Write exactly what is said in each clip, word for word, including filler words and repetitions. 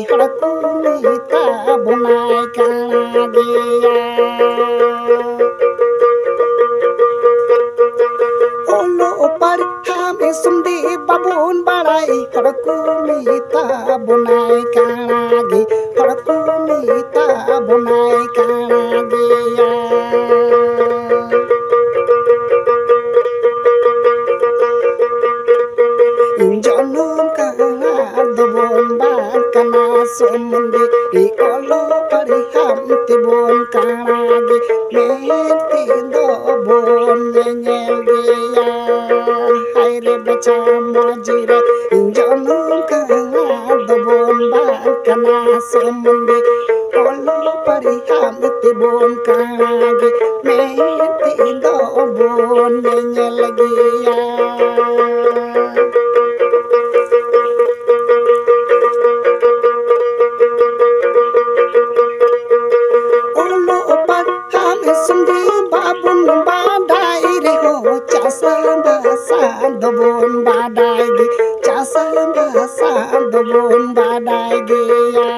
ᱦᱚᱲ ᱠᱚ ᱢᱮᱛᱟ ᱵᱚᱱᱟᱭ ᱠᱟᱬᱟ ᱜᱮᱭᱟ᱾ ᱚᱞᱚᱜ ᱯᱟᱲᱦᱟᱣ ᱥᱩᱢᱫᱤ ᱵᱟᱵᱚᱱ ᱵᱟᱲᱟᱭ, ᱦᱚᱲ ᱠᱚ ᱢᱮᱛᱟ ᱵᱚᱱᱟᱭ ᱠᱟᱬᱟ ᱜᱮ, ᱦᱚᱲ ᱠᱚ ᱢᱮᱛᱟ ᱵᱚᱱᱟᱭ ᱠᱟᱬᱟ ᱜᱮᱭᱟ᱾ ᱡᱚᱱᱚᱢ ᱠᱟᱬᱟ ᱫᱚᱵᱚᱱ ᱵᱟᱝ ᱠᱟᱱᱟ ᱥᱚᱢᱚᱱᱫᱤ, ᱚᱞᱚᱜ ᱯᱟᱲᱦᱟᱣ ᱛᱮᱵᱚᱱ ᱠᱟᱬᱟ ᱜᱮ, ᱢᱮᱱᱛᱮ ᱫᱚᱵᱚᱱ ᱧᱮᱧᱮᱞ ᱜᱮᱭᱟ᱾ ᱦᱟᱭ ᱨᱮ ᱵᱟᱪᱷᱟ ᱢᱚᱡᱽ ᱨᱮ, ᱡᱚᱱᱚᱢ ᱠᱟᱬᱟ ᱫᱚᱵᱚᱱ ᱵᱟᱝ ᱠᱟᱱᱟ ᱥᱚᱢᱚᱱᱫᱤ, ᱚᱞᱚᱜ ᱯᱟᱲᱦᱟᱣ ᱛᱮᱵᱚᱱ ᱠᱟᱬᱟ ᱜᱮ, ᱢᱮᱱᱛᱮ ᱫᱚᱵᱚᱱ ᱧᱮᱧᱮᱞ ᱜᱮᱭᱟ᱾ ᱚᱞᱚᱜ ᱯᱟᱲᱦᱟᱣ ᱥᱚᱸᱜᱮ ᱵᱟᱵᱚᱱ ᱵᱟᱰᱟᱭ ᱨᱮᱦᱚᱸ, ᱪᱟᱥ ᱵᱟᱥ ᱫᱚᱵᱚᱱ ᱵᱟᱰᱟᱭ ᱜᱮ, ᱪᱟᱥ ᱵᱟᱥ ᱫᱚᱵᱚᱱ ᱵᱟᱰᱟᱭ ᱜᱮᱭᱟ᱾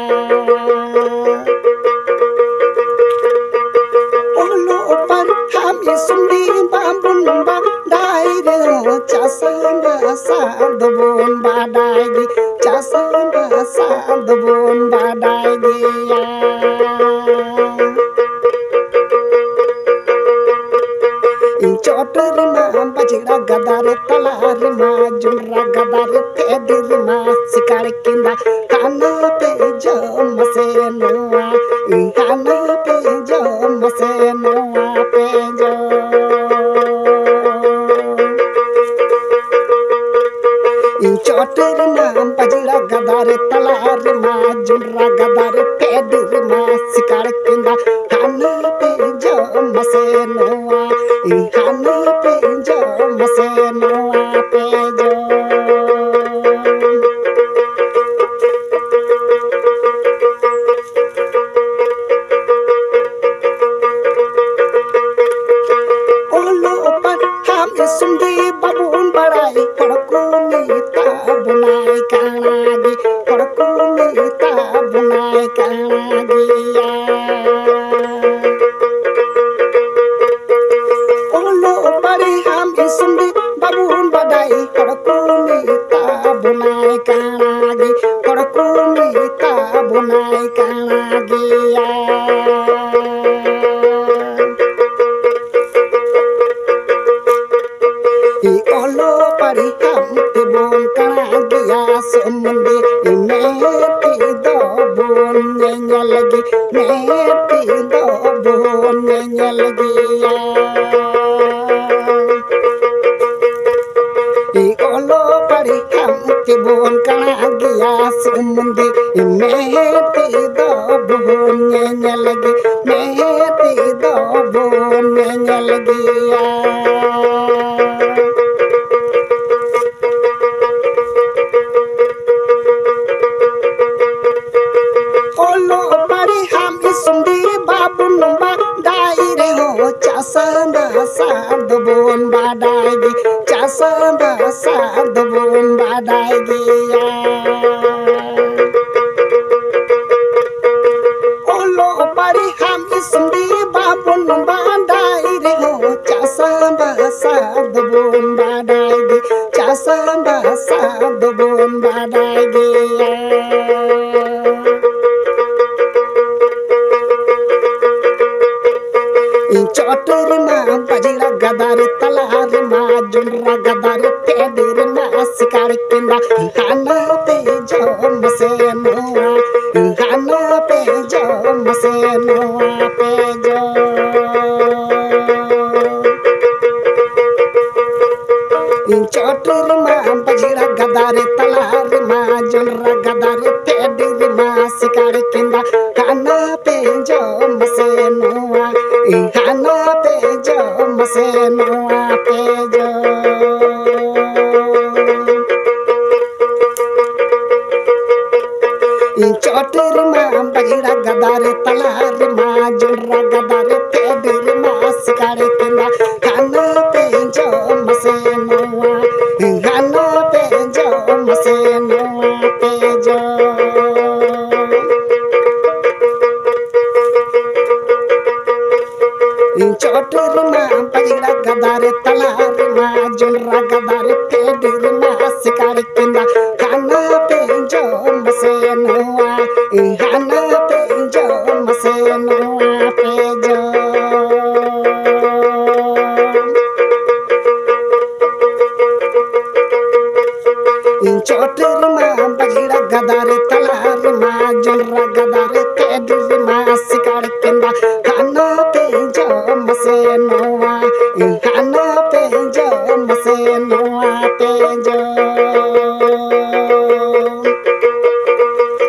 ᱚᱞᱚᱜ ᱯᱟᱲᱦᱟᱣ ᱥᱩᱢᱫᱤ ᱵᱟᱵᱚᱱ ᱵᱟᱰᱟᱭ ᱨᱮᱦᱚᱸ, ᱪᱟᱥ ᱵᱟᱥ ᱫᱚᱵᱚᱱ ᱵᱟᱰᱟᱭ ᱜᱮ, ᱪᱟᱥ ᱵᱟᱥ ᱫᱚᱵᱚᱱ ᱵᱟᱰᱟᱭ ᱜᱮᱭᱟ᱾ ᱪᱚᱴ ᱨᱮᱢᱟ ᱵᱟᱡᱽᱲᱟ ᱜᱟᱫᱟ ᱨᱮ, ᱛᱟᱞᱟ ᱨᱮᱢᱟ ᱡᱚᱱᱰᱨᱟ ᱜᱟᱫᱟ ᱨᱮ, ᱯᱷᱮᱰ ᱨᱮᱢᱟ ᱥᱤᱠᱟᱲ ᱠᱮᱸᱫᱟ, ᱦᱟᱱᱟ ᱯᱮ ᱡᱚᱢ ᱢᱟᱥᱮ ᱱᱚᱣᱟ, ᱦᱟᱱᱟ ᱯᱮ ᱡᱚᱢ ᱢᱟᱥᱮ ᱱᱚᱣᱟ ᱯᱮ ᱡᱚᱢ᱾ ᱪᱚᱴ ᱨᱮᱢᱟ ᱵᱟᱡᱽᱲᱟ ᱜᱟᱫᱟ ᱨᱮ, ᱛᱟᱞᱟ ᱨᱮᱢᱟ ᱡᱚᱱᱰᱨᱟ ᱜᱟᱫᱟ ᱨᱮ, ᱯᱷᱮᱰ ᱨᱮᱢᱟ ᱥᱤᱠᱟᱲ ᱠᱮᱸᱫᱟ, ᱦᱟᱱᱟ ᱯᱮ ᱡᱚᱢ ᱢᱟᱥᱮ ᱱᱚᱣᱟ, ᱦᱟᱱᱟ ᱯᱮ ᱡᱚᱢ ᱢᱟᱥᱮ ᱱᱚᱣᱟ ᱯᱮ ᱡᱚᱢ᱾ ᱚᱞᱚᱜ ᱯᱟᱲᱦᱟᱣ ᱥᱩᱢᱫᱤ ᱵᱟᱵᱚᱱ ᱵᱟᱲᱟᱭ, ᱦᱚᱲ ᱠᱚ ᱢᱮᱛᱟ ᱵᱚᱱᱟᱭ ᱠᱟᱬᱟ ᱜᱮ, ᱦᱚᱲ ᱠᱚ ᱢᱮᱛᱟ ᱦᱚᱲ ᱠᱚ ᱢᱮᱛᱟ ᱵᱚᱱᱟᱭ ᱠᱟᱬᱟ ᱜᱮᱭᱟ᱾ ᱚᱞᱚᱜ ᱯᱟᱲᱦᱟᱣ ᱛᱮᱵᱚᱱ ᱠᱟᱬᱟ ᱜᱮᱭᱟ ᱥᱚᱢᱵᱚᱱᱫᱷᱤ, ᱢᱮᱫ ᱛᱮᱫᱚ ᱵᱚᱱ ᱧᱮᱧᱮᱞ ᱜᱮ, ᱢᱮᱫ ᱛᱮᱫᱚ ᱵᱚᱱ ᱧᱮᱧᱮᱞ ᱜᱮᱭᱟ᱾ ᱚᱞᱚᱜ ᱯᱟᱲᱦᱟᱣ ᱛᱮᱵᱚᱱ ᱠᱟᱬᱟ ᱜᱮᱭᱟ ᱥᱚᱢᱵᱚᱱᱫᱷᱤ, ᱢᱮᱫ ᱛᱮᱫᱚ ᱵᱚᱱ ᱧᱮᱧᱮᱞ ᱜᱮ, ᱢᱮᱫ ᱛᱮᱫᱚ ᱵᱚᱱ ᱧᱮᱧᱮᱞ ᱜᱮᱭᱟ᱾ ᱚᱞᱚᱜ ᱯᱟᱲᱦᱟᱣ ᱥᱚᱢᱵᱚᱱᱫᱷᱤ ᱵᱟᱵᱚᱱ ᱵᱟᱰᱟᱭ ᱨᱮᱦᱚᱸ, ᱪᱟᱥ ᱵᱟᱥ ᱫᱚᱵᱚᱱ ᱵᱟᱰᱟᱭ ᱜᱮ, ᱪᱟᱥ ᱵᱟᱥ ᱫᱚᱵᱚᱱ ᱵᱟᱰᱟᱭ ᱜᱮᱭᱟ᱾ ᱚᱞᱚᱜ ᱯᱟᱲᱦᱟᱣ ᱥᱚᱢᱵᱚᱱᱫᱷᱤ ᱵᱟᱵᱚᱱ ᱵᱟᱰᱟᱭ ᱨᱮᱦᱚᱸ, ᱪᱟᱥ ᱵᱟᱥ ᱫᱚᱵᱚᱱ ᱵᱟᱰᱟᱭ ᱜᱮ, ᱪᱟᱥ ᱵᱟᱥ ᱫᱚᱵᱚᱱ ᱵᱟᱰᱟᱭ ᱜᱮᱭᱟ᱾ ᱪᱚᱴ ᱨᱮᱢᱟ ᱵᱟᱡᱽᱲᱟ ᱜᱟᱫᱟ ᱨᱮ, ᱛᱟᱞᱟ ᱨᱮᱢᱟ ᱡᱚᱱᱰᱨᱟ ᱜᱟᱫᱟ ᱨᱮ, ᱯᱷᱮᱰ ᱨᱮᱢᱟ ᱥᱤᱠᱟᱲ ᱠᱮᱸᱫᱟ, ᱦᱟᱱᱟ ᱯᱮ ᱡᱚᱢ ᱥᱮ ᱱᱚᱣᱟ, ᱦᱟᱱᱟ ᱯᱮ ᱡᱚᱢ ᱥᱮ ᱱᱚᱣᱟ ᱯᱮ ᱡᱚᱢ᱾ ᱪᱚᱴ ᱨᱮᱢᱟ ᱵᱟᱡᱽᱲᱟ ᱜᱟᱫᱟ ᱨᱮ, ᱛᱟᱞᱟ ᱨᱮᱢᱟ ᱡᱚᱱᱰᱨᱟ ᱜᱟᱫᱟ ᱨᱮ, ᱯᱷᱮᱰ ᱨᱮᱢᱟ ᱥᱤᱠᱟᱲ ᱠᱮᱸᱫᱟ, ᱦᱟᱱᱟ ᱯᱮ ᱡᱚᱢ ᱥᱮ ᱱᱚᱣᱟ, ᱦᱟᱱᱟ ᱯᱮ ᱡᱚᱢ ᱥᱮ ᱱᱚᱣᱟ ᱯᱮ ᱡᱚᱢ᱾ ᱪᱚᱴ ᱨᱮᱢᱟ ᱵᱟᱡᱽᱲᱟ ᱜᱟᱫᱟ ᱨᱮ, ᱛᱟᱞᱟ ᱨᱮᱢᱟ ᱡᱚᱱᱰᱨᱟ ᱜᱟᱫᱟ ᱨᱮ, ᱯᱷᱮᱰ ᱨᱮᱢᱟ ᱥᱤᱠᱟᱲ ᱠᱮᱸᱫᱟ, ᱦᱟᱱᱟ ᱯᱮ ᱡᱚᱢ ᱥᱮ ᱱᱚᱣᱟ, ᱦᱟᱱᱟ ᱯᱮ ᱡᱚᱢ ᱥᱮ ᱱᱚᱣᱟ ᱯᱮ ᱡᱚᱢ᱾ ᱪᱚᱴ ᱨᱮᱢᱟ ᱵᱟᱡᱽᱲᱟ ᱜᱟᱫᱟ ᱨᱮ, ᱛᱟᱞᱟ ᱨᱮᱢᱟ ᱡᱚᱱᱰᱨᱟ ᱜᱟᱫᱟ ᱨᱮ, ᱯᱷᱮᱰ ᱨᱮᱢᱟ ᱥᱤᱠᱟᱲ ᱠᱮᱸᱫᱟ, ᱦᱟᱱᱟ ᱯᱮ ᱫᱟᱨᱮ ᱛᱟᱞᱟ ᱨᱮᱢᱟ ᱡᱚᱱᱰᱨᱟ ᱜᱟᱫᱟ ᱨᱮ ᱯᱮ ᱰᱤᱨ ᱨᱮᱢᱟ ᱥᱤᱠᱟᱲ ᱠᱮᱸᱫᱟ᱾ ᱦᱟᱱᱟ ᱯᱮ ᱡᱚᱢ ᱥᱮ ᱱᱚᱣᱟ, ᱦᱟᱱᱟ ᱯᱮ ᱡᱚᱢ ᱥᱮ ᱱᱚᱣᱟ ᱯᱮ ᱡᱚᱢ᱾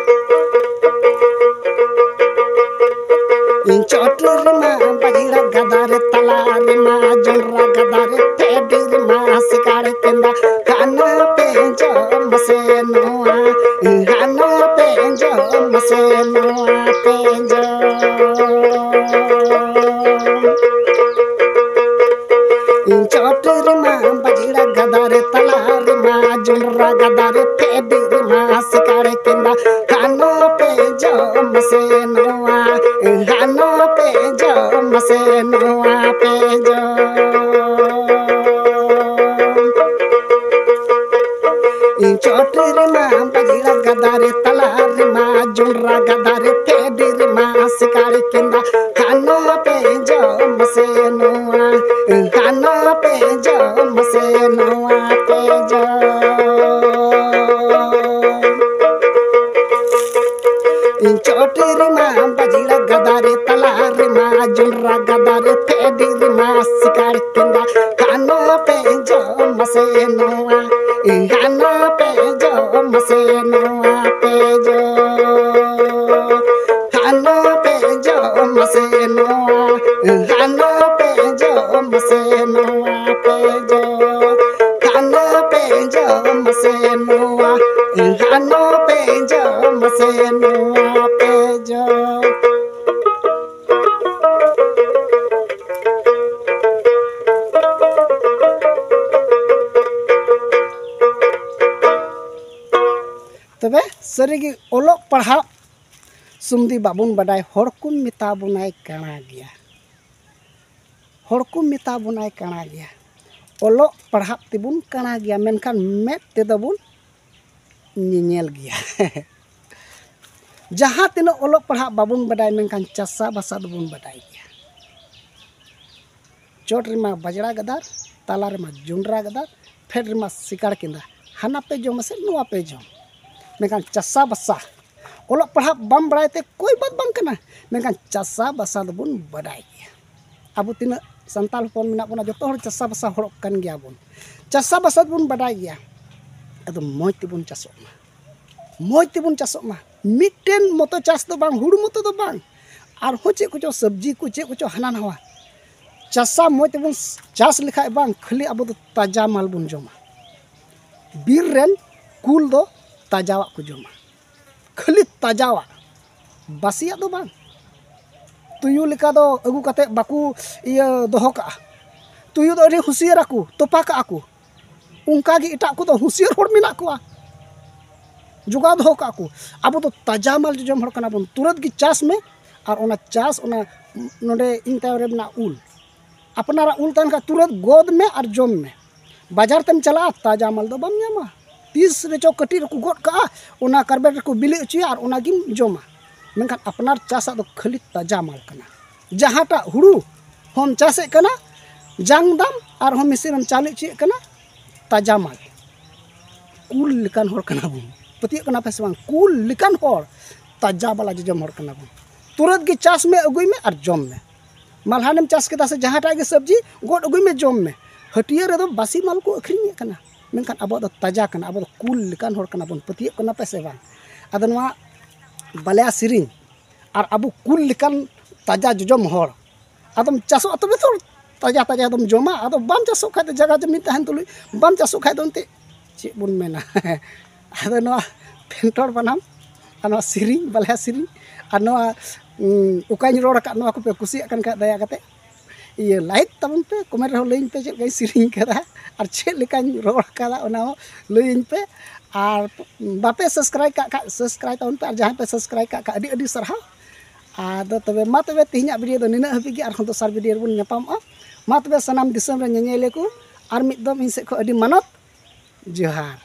ᱤᱧ ᱪᱚᱴ ᱨᱮᱢᱟ ᱵᱟᱡᱽᱲᱟ ᱜᱟᱫᱟ ᱨᱮ, ᱛᱟᱞᱟ ᱨᱮᱢᱟ ᱡᱚᱱᱰᱨᱟ ᱜᱟᱫᱟ ᱨᱮ, ᱯᱮ ᱰᱤᱨ ᱨᱮᱢᱟ ᱥᱤᱠᱟᱲ ᱠᱮᱸᱫᱟ᱾ ᱦᱟᱱᱟ ᱯᱮ ᱡᱚᱢ ᱥᱮ ᱱᱚᱣᱟ, ᱦᱟᱱᱟ ᱯᱮ ᱡᱚᱢ ᱥᱮ ᱱᱚᱣᱟ ᱯᱮ ᱡᱚᱢ᱾ ᱤᱧ ᱪᱚᱴ ᱨᱮᱢᱟ ᱵᱟᱡᱽᱲᱟ ᱜᱟᱫᱟ ᱨᱮ, ᱛᱟᱞᱟ ᱨᱮᱢᱟ ᱡᱚᱱᱰᱨᱟ ᱜᱟᱫᱟ ᱨᱮ, ᱯᱮ ᱰᱤᱨ ᱨᱮᱢᱟ ᱥᱤᱠᱟᱲ ᱠᱮᱸᱫᱟ᱾ ᱦᱟᱱᱟ ᱯᱮ ᱡᱚᱢ ᱥᱮ ᱱᱚᱣᱟ, ᱦᱟᱱᱟ ᱯᱮ ᱡᱚᱢ ᱥᱮ ᱱᱚᱣᱟ ᱯᱮ ᱡᱚᱢ᱾ ᱤᱧ ᱪᱚᱴ ᱨᱮᱢᱟ ᱵᱟᱡᱽᱲᱟ ᱜᱟᱫᱟ ᱨᱮ, ᱛᱟᱞᱟ ᱨᱮᱢᱟ ᱡᱚᱱᱰᱨᱟ ᱜᱟᱫᱟ ᱨᱮ, ᱯᱮ ᱰᱤᱨ ᱨᱮᱢᱟ ᱥᱤᱠᱟᱲ ᱠᱮᱸᱫᱟ᱾ ᱦᱟᱱᱟ ᱯᱮ ᱡᱚᱢ ᱥᱮ ᱱᱚᱣᱟ, ᱦᱟᱱᱟ ᱯᱮ ᱡᱚᱢ ᱥᱮ ᱱᱚᱣᱟ ᱯᱮ ᱡᱚᱢ᱾ ᱤᱧ ᱪᱚᱴ ᱨᱮᱢᱟ ᱵᱟᱡᱽᱲᱟ ᱜᱟᱫᱟ ᱨᱮ, ᱛᱟᱞᱟ ᱨᱮᱢᱟ ᱡᱚᱱᱰᱨᱟ ᱜᱟᱫᱟ ᱨᱮ, ᱯᱮ ᱰᱤᱨ ᱨᱮᱢᱟ ᱥᱤᱠᱟᱲ ᱠᱮᱸᱫᱟ᱾ ᱦᱟᱱᱟ ᱯᱮ ᱡᱚᱢ ᱥᱮ ᱱᱚᱣᱟ, ᱦᱟᱱᱟ ᱯᱮ ᱡᱚᱢ ᱥᱮ ᱱᱚᱣᱟ ᱯᱮ ᱡᱚᱢ᱾ ᱦᱟᱱᱟ ᱯᱮ ᱡᱚᱢ ᱥᱮ ᱱᱚᱣᱟ, ᱦᱟᱱᱟ ᱯᱮ ᱡᱚᱢ ᱥᱮ ᱱᱚᱣᱟ ᱯᱮ ᱡᱚᱢ᱾ ᱦᱟᱱᱟ ᱯᱮ ᱡᱚᱢ ᱥᱮ ᱱᱚᱣᱟ, ᱦᱟᱱᱟ ᱯᱮ ᱡᱚᱢ ᱥᱮ ᱱᱚᱣᱟ ᱯᱮ ᱡᱚᱢ᱾ ᱛᱚᱵᱮ ᱥᱟᱹᱨᱤᱜᱮ ᱚᱞᱚᱜ ᱯᱟᱲᱦᱟᱜ ᱥᱩᱢᱫᱤ ᱵᱟᱵᱚᱱ ᱵᱟᱰᱟᱭ, ᱦᱚᱲ ᱠᱚ ᱢᱮᱛᱟ ᱵᱚᱱᱟᱭ ᱠᱟᱬᱟ ᱜᱮᱭᱟ᱾ ᱦᱚᱲ ᱠᱚ ᱢᱮᱛᱟ ᱵᱚᱱᱟᱭ ᱠᱟᱬᱟ ᱜᱮᱭᱟ᱾ ᱚᱞᱚᱜ ᱯᱟᱲᱦᱟᱜ ᱛᱮᱵᱚᱱ ᱠᱟᱬᱟ ᱜᱮᱭᱟ, ᱢᱮᱱᱠᱷᱟᱱ ᱢᱮᱫ ᱛᱮᱫᱚ ᱵᱚᱱ ᱧᱮᱧᱮᱞ ᱜᱮᱭᱟ᱾ ᱡᱟᱦᱟᱸ ᱛᱤᱱᱟᱹᱜ ᱚᱞᱚᱜ ᱯᱟᱲᱦᱟᱜ ᱵᱟᱵᱚᱱ ᱵᱟᱰᱟᱭ, ᱢᱮᱱᱠᱷᱟᱱ ᱪᱟᱥᱟ ᱵᱟᱥᱟ ᱫᱚᱵᱚᱱ ᱵᱟᱰᱟᱭ ᱜᱮᱭᱟ᱾ ᱪᱚᱴ ᱨᱮᱢᱟ ᱵᱟᱡᱽᱲᱟ ᱜᱟᱫᱟᱨ, ᱛᱟᱞᱟ ᱨᱮᱢᱟ ᱡᱚᱸᱰᱨᱟ ᱜᱟᱫᱟᱨ, ᱯᱷᱮᱰ ᱨᱮᱢᱟ ᱥᱤᱠᱟᱲ ᱠᱮᱸᱫᱟ᱾ ᱦᱟᱱᱟ ᱯᱮ ᱡᱚᱢ ᱥᱮ ᱱᱚᱣᱟ ᱯᱮ ᱡᱚᱢ᱾ ᱢᱮᱱᱠᱷᱟᱱ ᱪᱟᱥᱟᱵᱟᱥᱟ, ᱚᱞᱚᱜ ᱯᱟᱲᱦᱟᱜ ᱵᱟᱢ ᱵᱟᱲᱟᱭ ᱛᱮ ᱠᱳᱭ ᱵᱟᱛ ᱵᱟᱝ ᱠᱟᱱᱟ, ᱢᱮᱱᱠᱷᱟᱱ ᱪᱟᱥᱟᱵᱟᱥᱟ ᱫᱚᱵᱚᱱ ᱵᱟᱰᱟᱭ ᱜᱮᱭᱟ᱾ ᱟᱵᱚ ᱛᱤᱱᱟᱹᱜ ᱥᱟᱱᱛᱟᱲ ᱦᱚᱯᱚᱱ ᱢᱮᱱᱟᱜ ᱵᱚᱱᱟ, ᱡᱚᱛᱚ ᱦᱚᱲ ᱪᱟᱥᱟᱵᱟᱥᱟ ᱦᱚᱲ ᱠᱟᱱ ᱜᱮᱭᱟ ᱵᱚᱱ᱾ ᱪᱟᱥᱟᱵᱟᱥᱟ ᱫᱚᱵᱚᱱ ᱵᱟᱰᱟᱭ ᱜᱮᱭᱟ᱾ ᱟᱫᱚ ᱢᱚᱡᱽ ᱛᱮᱵᱚᱱ ᱪᱟᱥᱚᱜ ᱢᱟ, ᱢᱚᱡᱽ ᱛᱮᱵᱚᱱ ᱪᱟᱥᱚᱜ ᱢᱟ᱾ ᱢᱤᱫᱴᱮᱱ ᱢᱚᱛᱚ ᱪᱟᱥ ᱫᱚ ᱵᱟᱝ, ᱦᱩᱲᱩ ᱢᱚᱛᱚ ᱫᱚ ᱵᱟᱝ, ᱟᱨᱦᱚᱸ ᱪᱮᱫ ᱠᱚᱪᱚ ᱥᱚᱵᱽᱡᱤ ᱠᱚ, ᱪᱮᱫ ᱠᱚᱪᱚ ᱦᱟᱱᱟ ᱱᱟᱣᱟ᱾ ᱪᱟᱥᱟ ᱢᱚᱡᱽ ᱛᱮᱵᱚᱱ ᱪᱟᱥ ᱞᱮᱠᱷᱟᱡ ᱵᱟᱝ, ᱠᱷᱟᱹᱞᱤ ᱟᱵᱚ ᱫᱚ ᱛᱟᱡᱟ ᱢᱟᱞ ᱵᱚᱱ ᱡᱚᱢᱟ᱾ ᱵᱤᱨ ᱨᱮᱱ ᱠᱩᱞ ᱫᱚ ᱛᱟᱡᱟᱣᱟᱜ ᱠᱚ ᱡᱚᱢᱟ, ᱠᱷᱟᱹᱞᱤ ᱛᱟᱡᱟᱣᱟᱜ, ᱵᱟᱥᱤᱭᱟᱜ ᱫᱚ ᱵᱟᱝ᱾ ᱛᱩᱭᱩ ᱞᱮᱠᱟ ᱫᱚ ᱟᱹᱜᱩ ᱠᱟᱛᱮᱫ ᱵᱟᱠᱚ ᱤᱭᱟᱹ ᱫᱚᱦᱚ ᱠᱟᱜᱼᱟ᱾ ᱛᱩᱭᱩ ᱫᱚ ᱟᱹᱰᱤ ᱦᱩᱸᱥᱤᱭᱟᱹᱨ ᱟᱠᱚ, ᱛᱚᱯᱟ ᱠᱟᱜᱼᱟ ᱠᱚ᱾ ᱚᱱᱠᱟ ᱜᱮ ᱮᱴᱟᱜ ᱠᱚᱫᱚ ᱦᱩᱸᱥᱤᱭᱟᱹᱨ ᱦᱚᱲ ᱢᱮᱱᱟᱜ ᱠᱚᱣᱟ, ᱡᱚᱜᱟᱣ ᱫᱚᱦᱚ ᱠᱟᱜᱼᱟ ᱠᱚ᱾ ᱟᱵᱚ ᱫᱚ ᱛᱟᱡᱟ ᱢᱟᱞ ᱡᱚᱡᱚᱢ ᱦᱚᱲ ᱠᱟᱱᱟ ᱵᱚᱱ᱾ ᱛᱩᱨᱟᱹᱛ ᱜᱮ ᱪᱟᱥ ᱢᱮ, ᱟᱨ ᱚᱱᱟ ᱪᱟᱥ, ᱚᱱᱟ ᱱᱚᱰᱮ ᱤᱧ ᱛᱟᱭᱚᱢ ᱨᱮ ᱢᱮᱱᱟᱜ ᱩᱞ, ᱟᱯᱱᱟᱨᱟᱜ ᱩᱞ ᱛᱟᱦᱮᱱ ᱠᱷᱟᱱ ᱛᱩᱨᱟᱹᱛ ᱜᱚᱫ ᱢᱮ ᱟᱨ ᱡᱚᱢ ᱢᱮ᱾ ᱵᱟᱡᱟᱨ ᱛᱮᱢ ᱪᱟᱞᱟᱜᱼᱟ, ᱛᱟᱡᱟ ᱢᱟᱞ ᱫᱚ ᱵᱟᱢ ᱧᱟᱢᱟ᱾ ᱛᱤᱥ ᱨᱮᱪᱚ ᱠᱟᱹᱴᱤᱡ ᱨᱮᱠᱚ ᱜᱚᱫ ᱠᱟᱜᱼᱟ, ᱚᱱᱟ ᱠᱟᱨᱵᱮᱴ ᱨᱮᱠᱚ ᱵᱤᱞᱤ ᱦᱚᱪᱚᱭᱟ ᱟᱨ ᱚᱱᱟ ᱜᱮᱢ ᱡᱚᱢᱟ᱾ ᱢᱮᱱᱠᱷᱟᱱ ᱟᱯᱱᱟᱨ ᱪᱟᱥᱟᱜ ᱫᱚ ᱠᱷᱟᱹᱞᱤ ᱛᱟᱡᱟ ᱢᱟᱞ ᱠᱟᱱᱟ᱾ ᱡᱟᱦᱟᱸᱴᱟᱜ ᱦᱩᱲᱩ ᱦᱚᱸᱢ ᱪᱟᱥᱮᱫ ᱠᱟᱱᱟ, ᱡᱟᱝ ᱫᱟᱢ, ᱟᱨᱦᱚᱸ ᱢᱮᱥᱤᱱ ᱨᱮᱢ ᱪᱟᱣᱞᱮ ᱦᱚᱪᱚᱭᱮᱫ ᱠᱟᱱᱟ, ᱛᱟᱡᱟ ᱢᱟᱞ᱾ ᱠᱩᱞ ᱞᱮᱠᱟᱱ ᱦᱚᱲ ᱠᱟᱱᱟ ᱵᱚᱱ᱾ ᱯᱟᱹᱛᱭᱟᱹᱜ ᱠᱟᱱᱟ ᱯᱮ ᱥᱮ ᱵᱟᱝ? ᱠᱩᱞ ᱞᱮᱠᱟᱱ ᱦᱚᱲ, ᱛᱟᱡᱟ ᱵᱟᱞᱟ ᱡᱚᱡᱚᱢ ᱦᱚᱲ ᱠᱟᱱᱟ ᱵᱚᱱ᱾ ᱛᱩᱨᱟᱹᱛ ᱜᱮ ᱪᱟᱥ ᱢᱮ, ᱟᱹᱜᱩᱭ ᱢᱮ ᱟᱨ ᱡᱚᱢ ᱢᱮ᱾ ᱢᱟᱞᱦᱟᱱᱮᱢ ᱪᱟᱥ ᱠᱮᱫᱟ ᱥᱮ ᱡᱟᱦᱟᱸᱴᱟᱜ ᱜᱮ ᱥᱚᱵᱽᱡᱤ, ᱜᱚᱫ ᱟᱹᱜᱩᱭ ᱢᱮ, ᱡᱚᱢ ᱢᱮ᱾ ᱦᱟᱹᱴᱭᱟᱹ ᱨᱮᱫᱚ ᱵᱟᱥᱤ ᱢᱟᱞ ᱠᱚ ᱟᱹᱠᱷᱨᱤᱧᱮᱫ ᱠᱟᱱᱟ, ᱢᱮᱱᱠᱷᱟᱱ ᱟᱵᱚᱣᱟᱜ ᱫᱚ ᱛᱟᱡᱟ ᱠᱟᱱᱟ᱾ ᱟᱵᱚ ᱫᱚ ᱠᱩᱞ ᱞᱮᱠᱟᱱ ᱦᱚᱲ ᱠᱟᱱᱟ ᱵᱚᱱ᱾ ᱯᱟᱹᱛᱭᱟᱹᱜ ᱠᱟᱱᱟ ᱯᱮ ᱥᱮ ᱵᱟᱝ? ᱟᱫᱚ ᱱᱚᱣᱟ ᱵᱟᱞᱮᱭᱟ ᱥᱮᱨᱮᱧ ᱟᱨ ᱟᱵᱚ ᱠᱩᱞ ᱞᱮᱠᱟᱱ ᱛᱟᱡᱟ ᱡᱚᱡᱚᱢ ᱦᱚᱲ, ᱟᱫᱚᱢ ᱪᱟᱥᱚᱜᱼᱟ ᱛᱚᱵᱮ ᱛᱚ ᱛᱟᱡᱟ ᱛᱟᱡᱟ ᱫᱚᱢ ᱡᱚᱢᱟ᱾ ᱟᱫᱚ ᱵᱟᱢ ᱪᱟᱥᱚᱜ ᱠᱷᱟᱡ ᱫᱚ, ᱡᱟᱭᱜᱟ ᱡᱚᱢᱤᱱ ᱛᱟᱦᱮᱱ ᱛᱩᱞᱩᱡ ᱵᱟᱢ ᱪᱟᱥᱚᱜ ᱠᱷᱟᱡ ᱫᱚ ᱮᱱᱛᱮᱫ ᱪᱮᱫ ᱵᱚᱱ ᱢᱮᱱᱟ? ᱟᱫᱚ ᱱᱚᱣᱟ ᱯᱷᱮᱱᱴᱚᱲ ᱵᱟᱱᱟᱢ ᱟᱨ ᱱᱚᱣᱟ ᱥᱮᱨᱮᱧ, ᱵᱟᱞᱮᱭᱟ ᱥᱮᱨᱮᱧ, ᱟᱨ ᱱᱚᱣᱟ, ᱩᱸ, ᱚᱠᱟᱧ ᱨᱚᱲ ᱟᱠᱟᱫ, ᱱᱚᱣᱟ ᱠᱚᱯᱮ ᱠᱩᱥᱤᱭᱟᱜ ᱠᱟᱱ ᱠᱷᱟᱡ ᱫᱟᱭᱟ ᱠᱟᱛᱮ ᱤᱭᱟᱹ ᱞᱟᱭᱤᱠ ᱛᱟᱵᱚᱱ ᱯᱮ, ᱠᱚᱢᱮᱱᱴ ᱨᱮᱦᱚᱸ ᱞᱟᱹᱭᱟᱹᱧ ᱯᱮ ᱪᱮᱫ ᱞᱮᱠᱟᱧ ᱥᱮᱨᱮᱧ ᱠᱟᱫᱟ ᱟᱨ ᱪᱮᱫ ᱞᱮᱠᱟᱧ ᱨᱚᱲ ᱠᱟᱫᱟ, ᱚᱱᱟ ᱦᱚᱸ ᱞᱟᱹᱭᱟᱹᱧ ᱯᱮ᱾ ᱟᱨ ᱵᱟᱯᱮ ᱥᱟᱵᱥᱠᱨᱟᱭᱤᱵ ᱠᱟᱜ ᱠᱷᱟᱡ ᱥᱟᱵᱥᱠᱨᱟᱭᱤᱵ ᱛᱟᱵᱚᱱ ᱯᱮ, ᱟᱨ ᱡᱟᱦᱟᱸᱭ ᱯᱮ ᱥᱟᱵᱥᱠᱨᱟᱭᱤᱵ ᱠᱟᱜ ᱠᱷᱟᱡ ᱟᱹᱰᱤ ᱟᱹᱰᱤ ᱥᱟᱨᱦᱟᱣ᱾ ᱟᱫᱚ ᱛᱚᱵᱮ ᱢᱟ ᱛᱚᱵᱮ ᱛᱮᱦᱮᱧᱟᱜ ᱵᱷᱤᱰᱤᱭᱳ ᱫᱚ ᱱᱤᱱᱟᱹᱜ ᱦᱟᱹᱵᱤᱡ ᱜᱮ, ᱟᱨᱦᱚᱸ ᱫᱚᱥᱟᱨ ᱵᱷᱤᱰᱤᱭᱳ ᱨᱮᱵᱚᱱ ᱧᱟᱯᱟᱢᱚᱜᱼᱟ᱾ ᱢᱟ ᱛᱚᱵᱮ ᱥᱟᱱᱟᱢ ᱫᱤᱥᱚᱢ ᱨᱮ ᱧᱮᱧᱮᱞᱤᱭᱟᱹ ᱠᱚ ᱟᱨ ᱢᱤᱫ ᱫᱚᱢ ᱤᱧ ᱥᱮᱫ ᱠᱷᱚᱱ ᱟᱹᱰᱤ ᱢᱟᱱᱚᱛ ᱡᱚᱦᱟᱨ᱾